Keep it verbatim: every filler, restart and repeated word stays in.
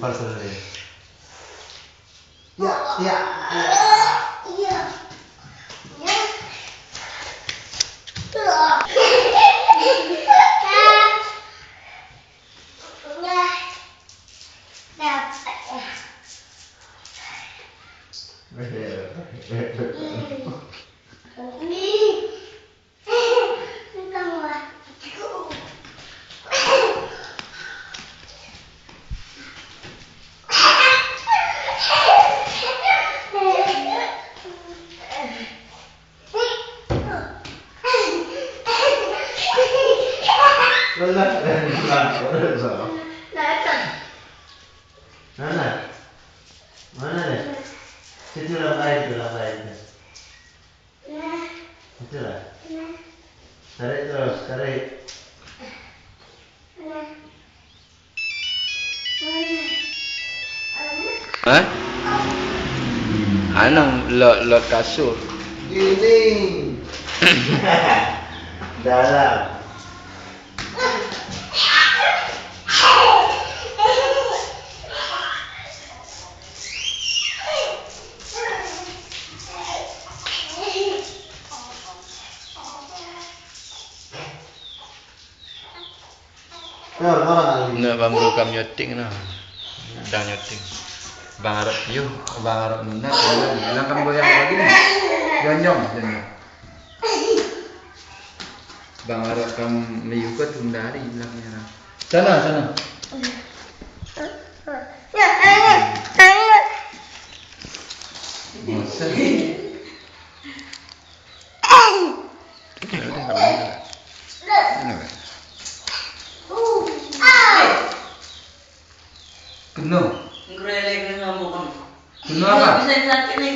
Parcel dia. Ya, ya. Mana? Mana dia? Situ lah, baik tu lah, baik tu. Itulah. Tarik terus, tarik. Hah? Anang lot, lot kasur. Dinding. Dalam. Nda bang bro kam nyoting na. Dang nyoting. Bang Arok yo, Bang Arok nuna, nuna, bilang kam goyang lagi ni. Jonjong, jonjong. Bang Arok kam meyuka tundari bilangnya na. Sana, sana. Masa? Keno. Keno apa?